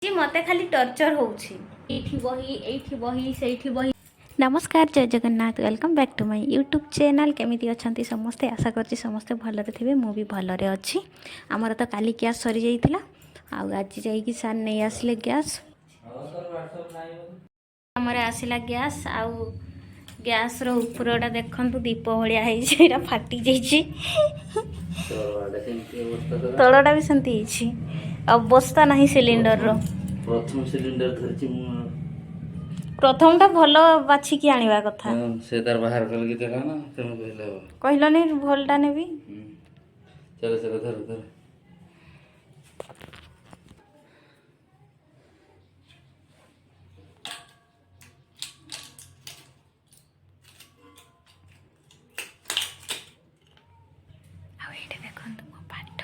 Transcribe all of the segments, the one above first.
ମୋତେ ଖାଲି ଟର୍ଚର ହେଉଛି। ଏଇଠି ବହି, ଏଇଠି ବହି, ସେଇଠି ବହି। ନମସ୍କାର, ଜୟ Jagannath. Welcome back to my YouTube channel. କେମିତି ଅଛନ୍ତି ସମସ୍ତେ? ଆଶା କରୁଛି ସମସ୍ତେ ଭଲରେ ଥିବେ। ମୁଁ ବି ଭଲରେ ଅଛି। ଆମର ତ କାଲି ଗ୍ୟାସ୍ ସରିଯାଇଥିଲା ଆଉ ଆଜି ଯାଇକି ସାର୍ ନେଇ ଆସିଲେ ଗ୍ୟାସ୍। ଆମର ଆସିଲା ଗ୍ୟାସ୍। ଆଉ ଗ୍ୟାସ୍ର ଉପରଟା ଦେଖନ୍ତୁ, ଦୀପ ଭଳିଆ ହେଇଛି। ଏଇଟା ଫାଟି ଯାଇଛି। ତଳଟା ବି ସେମିତି ହେଇଛି। ଅବସ୍ଥା ନାହିଁ ସିଲିଣ୍ଡରର। ପ୍ରଥମ ସିଲିଣ୍ଡର ଧରିଛି ମୁଁ। ପ୍ରଥମଟା ଭଲ ବାଛିକି ଆଣିବା କଥା। ହଁ, ସେ ତାର ବାହାର କରିକି ଦେଲା ନା, ତେଣୁ କହିଲେ ହବ। କହିଲନି ଭଲଟା ନେବି। ଚାଲ ଚାଲ, ଧର ଧର। ଆଉ ଏଇଟା ଦେଖନ୍ତୁ ମୋ ପାଠ।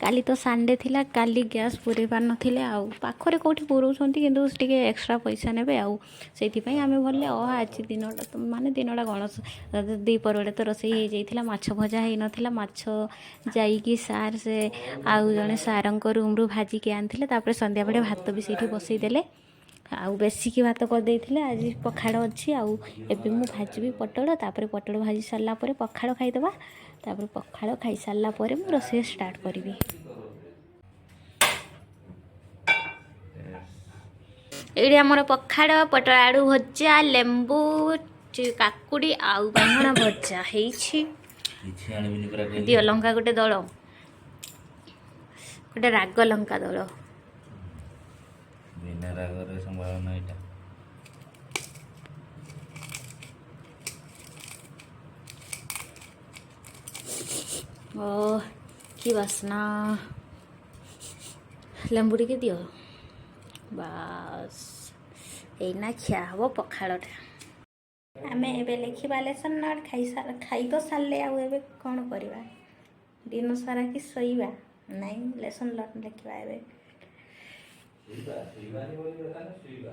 କାଲି ତ ସଣ୍ଡେ ଥିଲା। କାଲି ଗ୍ୟାସ୍ ପୁରେଇ ପାରିନଥିଲେ। ଆଉ ପାଖରେ କେଉଁଠି ପୁରଉଛନ୍ତି, କିନ୍ତୁ ଟିକେ ଏକ୍ସଟ୍ରା ପଇସା ନେବେ। ଆଉ ସେଇଥିପାଇଁ ଆମେ ଭାବିଲେ ଆଜି ଦିନଟା ତ, ମାନେ ଦିନଟା କ'ଣ, ଦ୍ୱିପହର ବେଳେ ତ ରୋଷେଇ ହେଇଯାଇଥିଲା। ମାଛ ଭଜା ହେଇନଥିଲା। ମାଛ ଯାଇକି ସାର୍, ସେ ଆଉ ଜଣେ ସାର୍ଙ୍କ ରୁମ୍ରୁ ଭାଜିକି ଆଣିଥିଲେ। ତାପରେ ସନ୍ଧ୍ୟାବେଳେ ଭାତ ବି ସେଇଠି ବସେଇଦେଲେ ଆଉ ବେଶିକି ଭାତ କରିଦେଇଥିଲେ। ଆଜି ପଖାଳ ଅଛି। ଆଉ ଏବେ ମୁଁ ଭାଜିବି ପୋଟଳ। ତାପରେ ପୋଟଳ ଭାଜି ସାରିଲା ପରେ ପଖାଳ ଖାଇଦେବା। ତାପରେ ପଖାଳ ଖାଇସାରିଲା ପରେ ମୁଁ ରୋଷେଇ ଷ୍ଟାର୍ଟ କରିବି। ଏଇଠି ଆମର ପଖାଳ, ପୋଟଳ ଆଳୁ ଭଜା, ଲେମ୍ବୁ, କାକୁଡ଼ି ଆଉ ବାଇଗଣ ଭଜା ହେଇଛି। କିଛି ଆଣିବିନି ପୁରା କହିଲି। ଦିଅ ଲଙ୍କା ଗୋଟେ ଦଳ, ଗୋଟେ ରାଗ ଲଙ୍କା ଦଳ। ବିନା ରାଗରେ ସମ୍ଭାଳନା ଏଇଟା। ଓ, କି ବାସ୍ନା! ଲେମ୍ବୁ ଟିକେ ଦିଅ। ବାସ୍, ଏଇନା ଖିଆ ହବ ପଖାଳଟା। ଆମେ ଏବେ ଲେଖିବା ଲେସନ୍ ନୋଟ୍। ଖାଇ ତ ସାରିଲେ, ଆଉ ଏବେ କ'ଣ କରିବା? ଦିନ ସାରା କି ଶୋଇବା? ନାଇଁ, ଲେସନ୍ ନୋଟ୍ ଲେଖିବା ଏବେ। ଶୋଇବା, ଶୋଇବାନି ବୋଲି କଥା ନା, ଶୋଇବା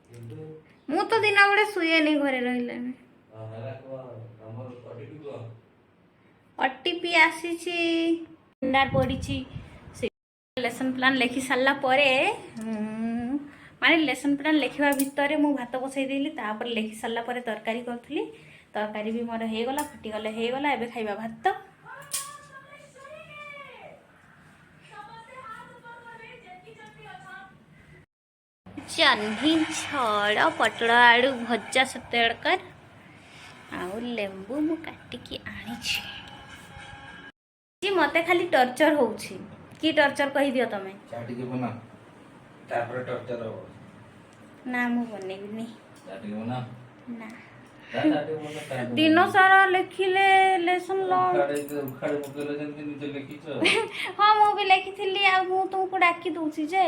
କିନ୍ତୁ ମୁଁ ତ ଦିନ ବେଳେ ଶୁଏନି ଘରେ ରହିଲେ। ହେଲା, କୁହ ତମର ଓଟିପି କୁହ। ଓଟିପି ଆସିଛି, ଭଣ୍ଡାର ପଡ଼ିଛି। ସେ ଲେସନ୍ ପ୍ଲାନ୍ ଲେଖି ସାରିଲା ପରେ, ମାନେ ଲେସନ୍ ପ୍ଲାନ୍ ଲେଖିବା ଭିତରେ ମୁଁ ଭାତ ବସେଇ ଦେଲି। ତାପରେ ଲେଖି ସାରିଲା ପରେ ତରକାରୀ କରୁଥିଲି। ତରକାରୀ ବି ମୋର ହେଇଗଲା, ଫୁଟିଗଲେ ହେଇଗଲା। ଏବେ ଖାଇବା ଭାତ। ଜହ୍ନି ଝୋଳ, ପୋଟଳ ଆଳୁ ଭଜା ସତେଡ଼କାର ଆଉ ଲେମ୍ବୁ ମୁଁ କାଟିକି ଆଣିଛି। ମତେ ଖାଲି ଟର୍ଚର ହଉଛି। କି ଟର୍ଚର କହିଦିଅ ତମେ। ଚା ଟିକେ ବନା, ତାପରେ ଟର୍ଚର ହବ। ନା, ମୁଁ ବନେଇବିନି। ଚା ଟିକେ ବନା। ନା। ଚା ଟିକେ ବନା, ଚା ଟିକେ। ଦିନ ସାରା ଲେଖିଲେ ଲେସନ୍। ଉଖାଡେ ଉଖାଡେ ପକେଇଲେ ଯେମିତି ନିଜେ ଲେଖିଛ। ହଁ, ମୁଁ ବି ଲେଖିଥିଲି। ଆଉ ମୁଁ ତୁମକୁ ଡାକି ଦଉଛି ଯେ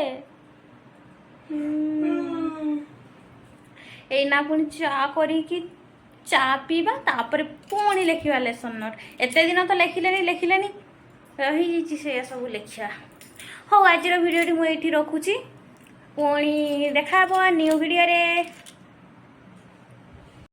ଏଇନା ପୁଣି ଚା କରିକି ଚା ପିଇବା, ତାପରେ ପୁଣି ଲେଖିବା ଲେସନ୍ ନୋଟ୍। ଏତେ ଦିନ ତ ଲେଖିଲେନି ଲେଖିଲେନି, ରହିଯାଇଛି ସେଇଆ ସବୁ ଲେଖିବା। ହଉ, ଆଜିର ଭିଡ଼ିଓଟି ମୁଁ ଏଇଠି ରଖୁଛି। ପୁଣି ଦେଖା ହେବ ନ୍ୟୁ ଭିଡ଼ିଓରେ।